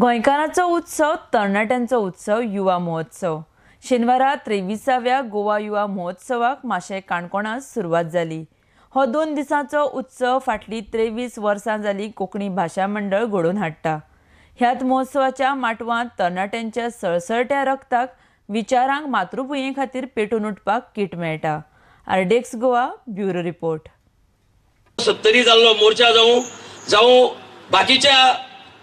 गोंयकारांचो उत्सव, तरणाट्यांचो उत्सव युवा महोत्सव. शेनवारा 23व्या गोवा युवा महोत्सवाक माशें काणकोणांत सुरवात जाली. हो 2 दिसांचो उत्सव फाटलीं 23 वर्सां जाली कोंकणी भाशा मंडळ घडोवन हाडटा. ह्याच महोत्सवाच्या माटवांत तरणाट्यांच्या सळसळट्या रक्ताक विचारांक मातृभुंये खातीर पेटून उठपाक कीट मेळटा. RDX Goa bureau report. Sattari जाल्लो मोर्चा जावं जावं बाकीच्या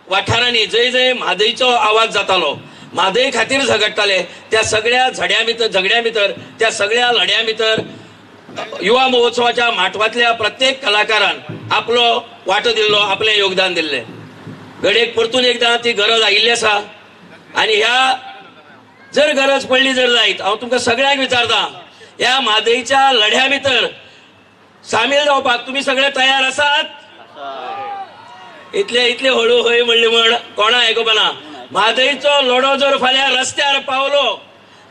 वाठारांनी जंय जंय म्हादयचो आवाज जातालो, म्हादय खातीर झगडटाले, त्या सगळ्या झगड्या भितर, त्या सगळ्या लढ्या भितर युवा महोत्सवाच्या माटवांतल्या प्रत्येक कलाकारान आपलो वांटो दिल्लो, आपलें योगदान दिल्लें. घडयेक परतून एकदां ती गरज आयिल्ली आसा आनी ह्या जर गरज पडली जर जायत, हांव तुमकां सगळ्यांक विचारता, ह्या म्हादयच्या लढ्या भितर सामील जावपाक तुमी सगळे तयार आसात? इतले इतले हळू हय म्हणले म्हण कोणा आयकुपाना. म्हादयचो लढो जर फाल्यां रस्त्यार पावलो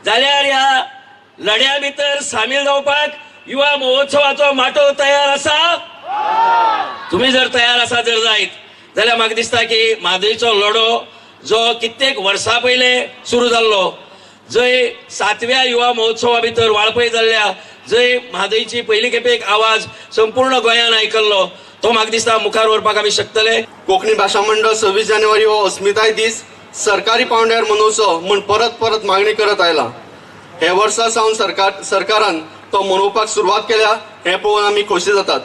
जाल्यार ह्या लढ्या भितर सामील जावपाक युवा महोत्सवाचो माटो तयार आसा? तुमी जर तयार आसा जर जायत जाल्यार म्हाका दिसता की म्हादयचो लढो जो कित्येक वर्सां पयले सुरू जाल्लो, जंय 7व्या युवा महोत्सवा भितर वाळपय जाल्ल्या, जंय म्हादयची पयली खेपेक आवाज संपूर्ण गोंयान आयकल्लो, तो म्हाका दिसता मुखार व्हरपाक आमी शकतले. कोंकणी भाशा मंडळ 26 जानेवारी हो अस्मिताय दीस सरकारी पावंड्यार मनोवचो म्हूण परत परत मागणी करत आयला. हे वर्सा सावन सरकारान तो मनोवपाक सुरवात केल्या हें पळोवन आमी खोशी जातात.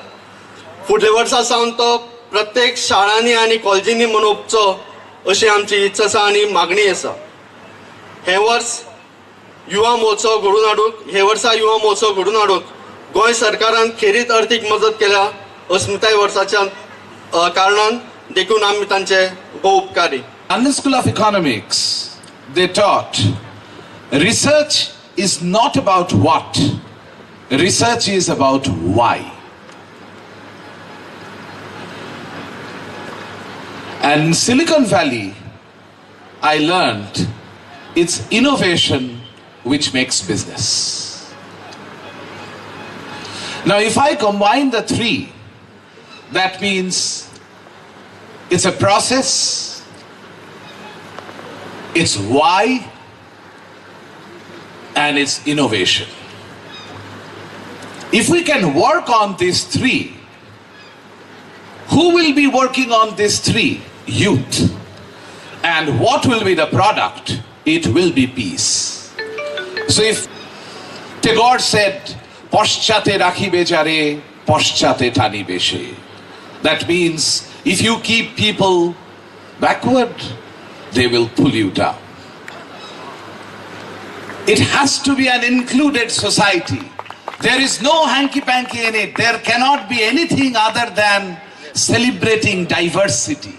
फुडल्या वर्सा सावन तो प्रत्येक शाळांनी आनी कॉलेजींनी मनोवचो अशी आमची इत्सा आसा आनी मागणी आसा. हे वर्स युवा महोत्सव घडोवन हाडूंक, हे वर्सा युवा महोत्सव घडोवन हाडूंक गोंय सरकारान खेरीत अर्थीक मजत केल्या अस्मिताय वर्साच्या कारणान, देखून आमी तांचे भोव उपकारी. London School of Economics, they taught research is not about what, research is about why. And in Silicon Valley, I learned it's innovation which makes business. Now, if I combine the three, that means it's a process, it's why, and it's innovation. If we can work on these three, who will be working on these three? Youth. And what will be the product? It will be peace. So if Tagore said, Pashchate rakhibe jare, pashchate tanibe she. That means if you keep people backward, they will pull you down. It has to be an included society. There is no hanky-panky in it. There cannot be anything other than celebrating diversity.